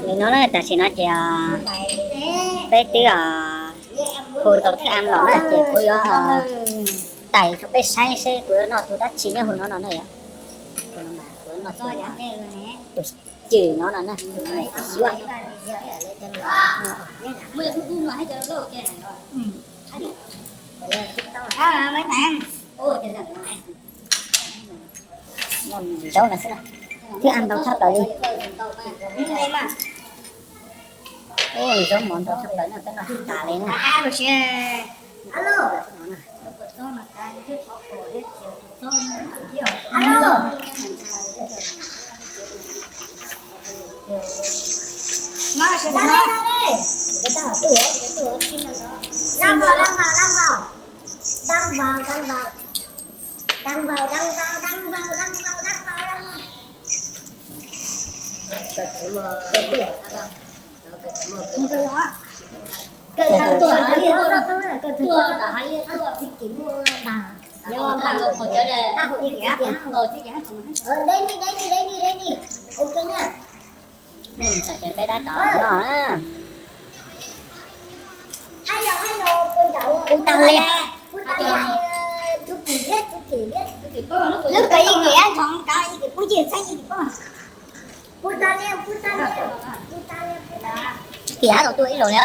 Li no na, tam sim no ces peb twb hu tau thwj am los na, ces kuv yuav tais rau peb saib seb kuv yuav noj tus dab tsi nyob hauv no no na yom. Kuv yuav noj tus cwm no no na, tus xyuas. Zaub no xwb, thwj am ntau tshaj plaws li. Ua zaub mov ntau tshaj plaws no, peb noj tsis tas li na. Peb tab tom noj na. Pub tag li. Tim hab tau tuaj ib zaug li.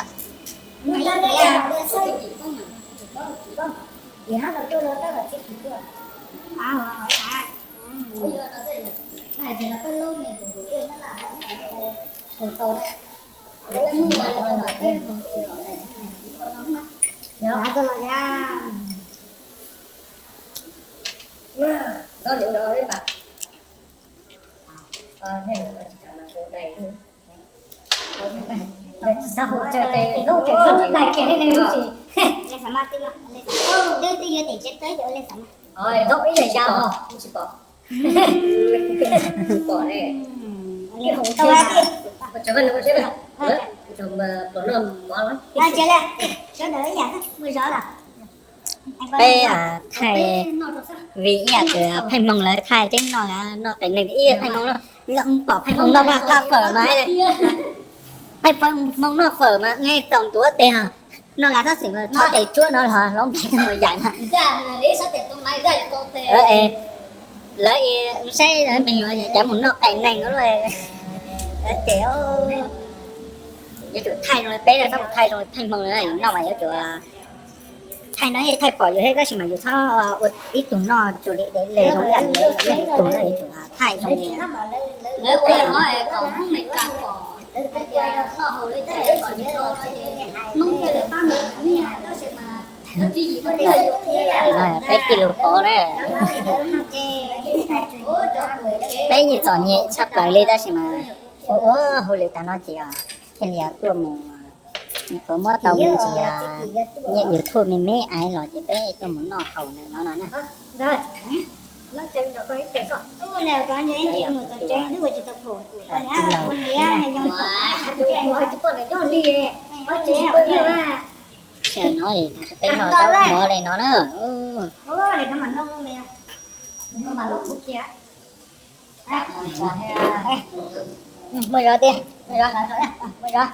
Zaub ib yam ya os, tsis pom. Pom ne. Sawv daws ib yam muaj zov los. Peb thaij, vim ib yam tias Pheej Hmoo lawv thaij teb no, noj qias neeg ib yam Pheej Hmoo no, pom Pheej Hmoo noj qhov fawm mas, Pheej Hmoo noj fawm mas nqe txaus ntuav tes os. Noj nqa txhob xim txhob tes tsuab no los hlob nplaig mus yaim na. Lawv saib me nyuam cas mus noj qias neeg no. Ces yuav tsum thaij zoo li peb, txhob mus thaij zoo li Pheej Hmoo no, noj mas yuav tsum thaij no, thaij pom yus thiab, tab sis mas yus txhob ua ib tug noj tsuas li dev le zoo li ib tug no, yuav tsum thaij zoo li lawv ua no kom Hmoob Mes Kas pom hais tias noj haus li tej kom nim no no ces Hmoob thiaj li pab mus nyiaj, tab sis mas lawv tsis yim peb tij lus qhov na. Peb yeej txom nyem tshaj plaws li tab sis mas ua ua hauj lwm tag no ces thiaj li tuaj mus, puas muab tau me ntsis nyiaj YouTube me me ais los ces peb tuaj mus noj haus ntawm no no na. Tam no peb noj zaub mov li no na. Muaj zov tiag, muaj zov, muaj zov.